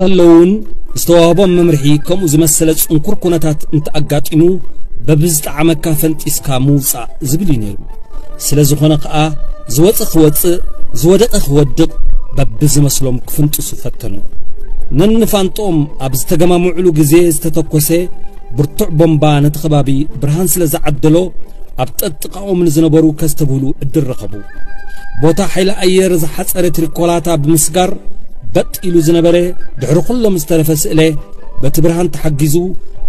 ከለውን ዝተዋህቦም መምርሒ ከምኡ ዝመሰለ ጽንኩር ኩነታት እንተኣጋጢሙ በብዝጠዓመካ ፈንጢስካ ምውጻእ ዝብል እዩ ነይሩ። ስለ ዝኾነ ከኣ ዝወጸ ክወጽእ ዝወደቐ ክወድቕ በብዝመስሎም ክፍንጥሱ ፈተኑ። ነንፋንጦም ኣብ ዝተገማምዑሉ ግዜ ዝተተኮሰ ብርቱዕ ቦምባ ነቲ ከባቢ ብርሃን ስለ ዝዓደሎ ኣብ ጠጥቓኦም ንዝነበሩ ከስተብህሉ ዕድል ረኸቡ። ቦታ ሓይሊ ኣየር ዝሓጸረ ትሪኮላታ ብምስጋር በጥ ኢሉ ዝነበረ ድሕሪ ኩሎም ዝተረፈ ስእለ በቲ ብርሃን ተሓጊዙ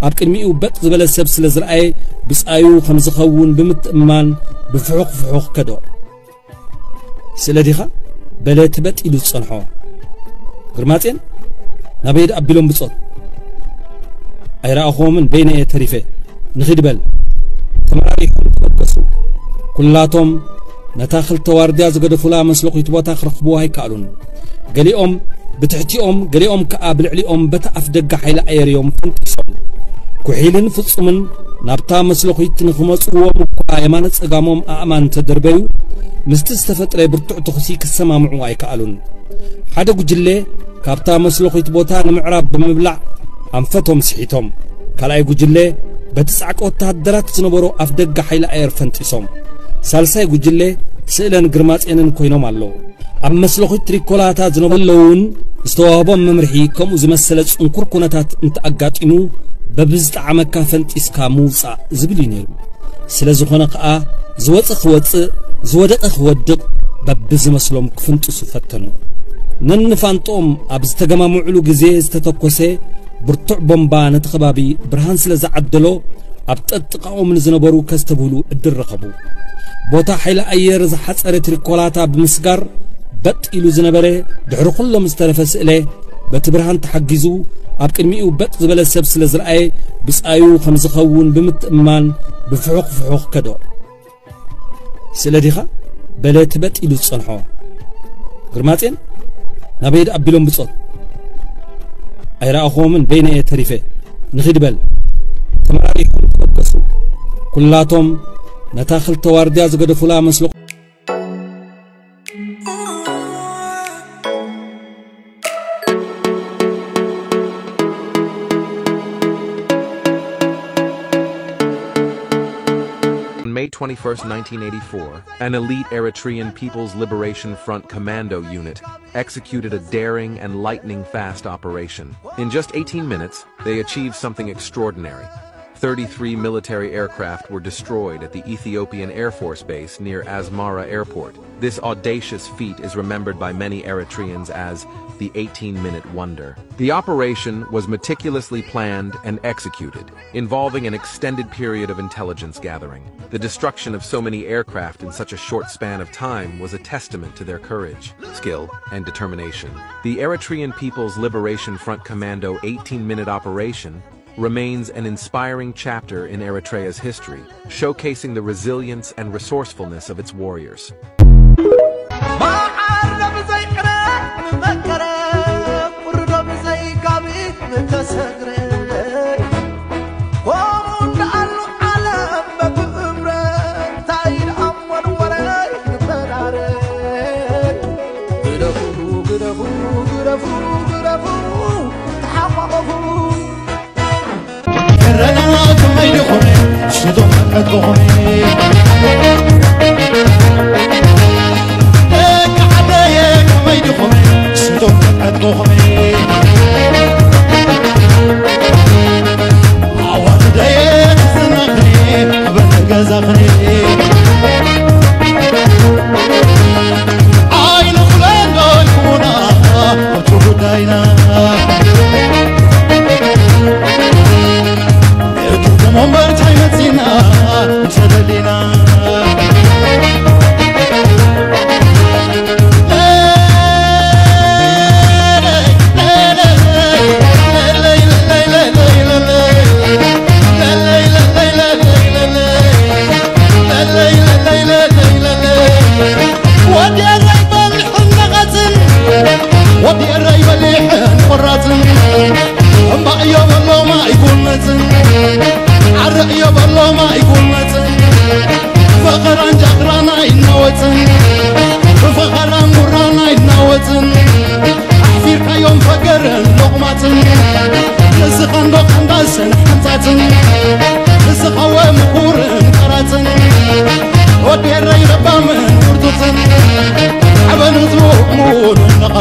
ኣብ ቅድሚኡ በጥ ዝበለ ሰብ ስለ ዝረኣየ ብጻዩ ከም ዝኸውን ብምትእምማን ብፍሑኽ ፍሑኽ ከዶ። ስእለ ዲኻ? በለ እቲ በጥ ኢሉ ዝጸንሖ። ግርማጼን ናበይ ደኣ ኣቢሎም ብጾት? ኣይረኣኹዎምን በይነ እየ ተሪፈ። ንኺድ በል። ተመራሪሖም ተበገሱ። ኩላቶም ነታ ክልተ ዋርድያ ዝገደፉላ መስለኹይት ቦታ ክረኽብዋ ኣይከኣሉን። ገሊኦም ብትሕቲኦም ገሊኦም ከኣ ብልዕሊኦም በቲ ኣፍ ደገ ሓይሊ ኣየር እዮም ፈንጢሶም። ኩሒልን ፍጹምን ናብታ መስለኹይት ንኽመጽእዎም እኳ የማነ ጸጋሞም ኣእማን እንተደርበዩ ምስቲ ዝተፈጥረ ብርቱዕ ተኹሲ ክሰማምዑ ኣይከኣሉን። ሓደ ጉጅለ ካብታ መስለኹይት ቦታ ንምዕራብ ብምብላዕ ኣንፈቶም ስሒቶም። ካልኣይ ጉጅለ በቲ ጻዕቂ ወተሃደራት ዝነበሮ ኣፍ ደገ ሓይሊ ኣየር ፈንጢሶም። ሳልሳይ ጉጅለ ስእለን ግርማጼንን ኮይኖም ኣለዉ። ኣብ መስለኹት ትሪኮላታ ዝነበሩ ዘለውን ዝተዋህቦም መምርሒ ከምኡ ዝመሰለ ጽንኩር ኩነታት እንተኣጋጢሙ በብዝጠዓመካ ፈንጢስካ ምውጻእ ዝብል እዩ ነይሩ። ስለ ዝኾነ ከኣ ዝወጸ ክወጽእ ዝወደቐ ክወድቕ በብዝመስሎም ክፍንጥሱ ፈተኑ። ነንፋንጦም ኣብ ዝተገማምዑሉ ግዜ ዝተተኮሰ ብርቱዕ ቦምባ ነቲ ከባቢ ብርሃን ስለ ዝዓደሎ ኣብ ጠጥቓኦም ንዝነበሩ ከስተብህሉ ዕድል ረኸቡ። ቦታ ሓይሊ ኣየር ዝሓጸረ ትሪኮላታ ብምስጋር በጥ ኢሉ ዝነበረ ድሕሪ ኩሎም ዝተረፈ ስእለ በቲ ብርሃን ተሓጊዙ ኣብ ቅድሚኡ በጥ ዝበለ ሰብ ስለ ዝረኣየ ብጻዩ ከም ዝኸውን ብምትእምማን ብፍሑኽ ፍሑኽ ከዶ። ስእለ ዲኻ? በለ እቲ በጥ ኢሉ ዝጸንሖ። ግርማጼን ናበይ ደኣ ኣቢሎም ብጾት? ኣይረኣኹዎምን በይነ እየ ተሪፈ። ንኺድ በል። ተመራሪሖም ተበገሱ። ኩላቶም ነታ ክልተ ዋርድያ ዝገደፉላ መስሎ On May twenty-first, nineteen eighty-four, an elite Eritrean People's Liberation Front commando unit executed a daring and lightning fast operation. In just eighteen minutes, they achieved something extraordinary. Thirty-three military aircraft were destroyed at the Ethiopian Air Force Base near Asmara Airport. This audacious feat is remembered by many Eritreans as the eighteen minute wonder. The operation was meticulously planned and executed, involving an extended period of intelligence gathering. The destruction of so many aircraft in such a short span of time was a testament to their courage, skill, and determination. The Eritrean People's Liberation Front Commando eighteen minute operation remains an inspiring chapter in Eritrea's history, showcasing the resilience and resourcefulness of its warriors.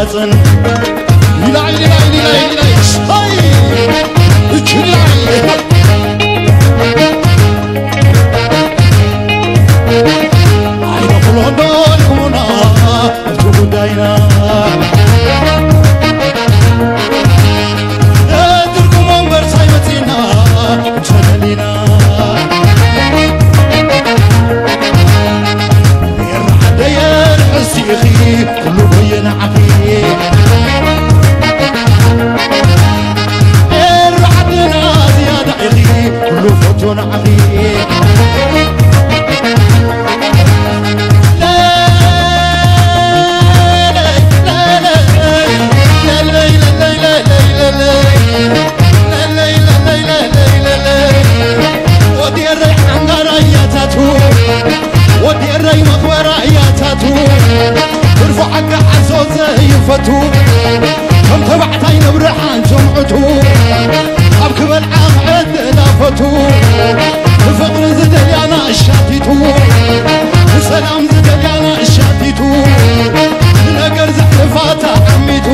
ይላል፣ ይላል፣ ይላል፣ ይላል። ሃይ! እቺ ይላል። ኣይነኽሎ እንዶ ልቦና እቲ ጉዳይና። ትርጉም እምበር ሳይመጺና እንተደሊና። ኤረ ዓደየ ርሕስቲ ኢኺ ኩሉ ጎየ ንዓኺ። ኤረ ዓድና ዝያዳ ኢኺ ኩሉ ፈትዮ ንዓኺ። ወዲ ኤረይ ሓንጋራ እያታቱ፣ ወዲ ኤረይ መኽበራ እያታቱ፣ ትርፉ ዓጋ ዓሶ ዘይፈቱ፣ ከም ተባዕታይ ነብሪ ሓንቶም ዕቱ፣ ኣብ ክበልዓ ክዕድላ ፈቱ፣ ንፍቕሪ ዝደልያና እሻቲቱ፣ ንሰላም ዝደልያና እሻቲቱ፣ ንነገር ዘሕልፋታ ዓሚቱ፣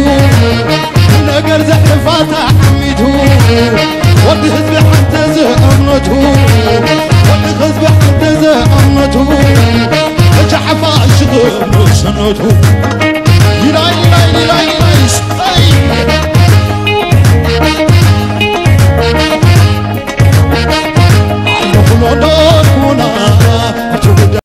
ንነገር ዘሕልፋታ ዓሚቱ፣ ወዲ ህዝቢ ሓንቲ ዝእምነቱ፣ ወዲ ህዝቢ ሓንቲ ዝእምነቱ፣ ተጃሓፋ እሽኽም ስነቱ። ይላይ፣ ይላይ፣ ይላይ፣ ይላይ፣ ኣይ! ኣለኹ ሎንዶን